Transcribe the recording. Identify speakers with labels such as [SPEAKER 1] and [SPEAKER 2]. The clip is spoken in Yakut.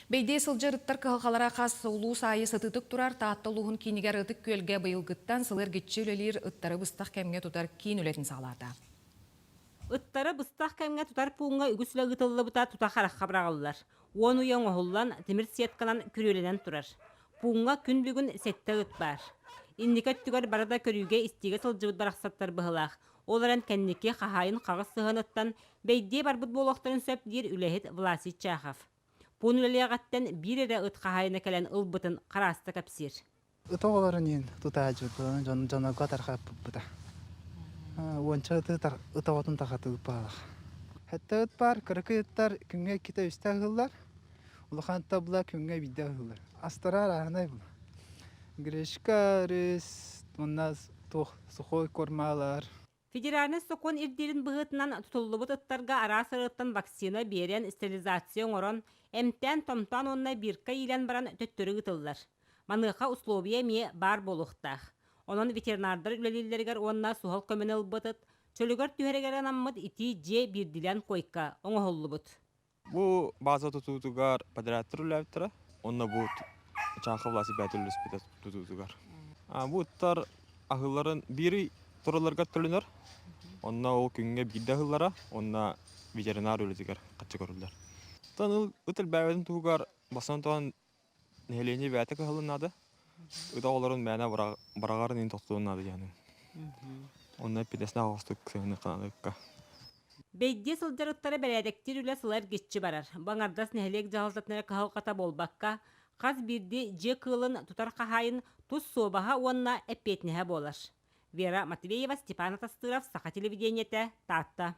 [SPEAKER 1] Бэйдиэ сылдьар ыттар кыһалҕалара хас улуус аайы сытыытык турар Таатта улууһун киинигэр Ытык Күөлгэ быйылгыттан сылы эргиччи үлэлиир ыттары быстах кэмҥэ тутар киин үлэтин саҕалаата.
[SPEAKER 2] Ыттары быстах кэмҥэ тутар пууҥҥа үгүс үлэ ыытыллыбыта тута харахха быраҕыллар. Уон уйа оҥоһуллан, тимир сетканан күрүөлэнэн турар. Пууҥҥа күн бүгүн сэттэ ыт баар. Инники өттүгэр бары да көрүүгэ-истиигэ сылдьыбыт барахсаттар быһыылаах. Ол эрэн кэнники хаһаайын хаҕыс сыһыаныттан бэйдиэ барбыт буолуохтарын сөп диир үлэһит Власий Чахов. Пуун үлэлиэҕиттэн биир эрэ ыт хаһаайына кэлэн ылбытын харааста кэпсиир.
[SPEAKER 3] Ыт оҕолорун иһин тутааччытын дьон дьонорго тарҕаппыппыта. Уонча ыты ыт оҕотун тарҕатыыппалах. Хэтте ыт баар, кыракый ыттар күҥҥэ иккитэ үстэ аһыыллар. Улахан табла күҥҥэ биирдэ аһыыллар. Астара арааһынай була. Гречка, рис, уонна туох сухой кормалар.
[SPEAKER 2] Федеральнай сокуон ирдиирин быһыытынан тутуллубут ыттарга араас ыарыыттан вакцина биэрэн, стерилизация оҥорон, эмтээн-томтоон уонна бирка иилэн баран төттөрү ыытыллар. Маныаха условия эмиэ баар буолуохтаах. Онон ветеринардар үлэлииллэригэр уонна суһал көмөнү ылбыт ыт чөлүгэр түһэригэр анаммыт итии дьиэ биирдиилээн куойка оҥоһуллубут.
[SPEAKER 4] Бу база тутуутугар подрядтар үлэлээбиттэрэ. Онно бу Чахов власти бээтэ тутуутугар. Бу ыттар аһыыларын биир туралларыгар төлөнөр. Онно ол күҥҥэ биирдэ аһыыллара, онно ветеринар үлэтигэр хаччы көрүллэр. Оттон ыт элбээбэтин туһугар бастан туран нэһилиэнньэ бэйэтэ кыһалын наада. Ыт оҕолорун мээнэ быраҕарын иһин тохтуон наада диэн. Онно эппиэтинэстээх оҕустук сыһыаныахха наада ыкка.
[SPEAKER 2] Бэйдиэ сылдьар ыттары бэрээдэктиир үлэ сыла эргиччи барар. Бу аҥардас нэһилиэк дьаһалтатын эрэ кыһалҕата буолбакка, хас биирдии дьиэ кыылын тутар хаһаайын тус суобаһа уонна эппиэтинэһэ буолар. Вера Матвеева, Степан Атастыров, Саха телевидениетэ, Таатта.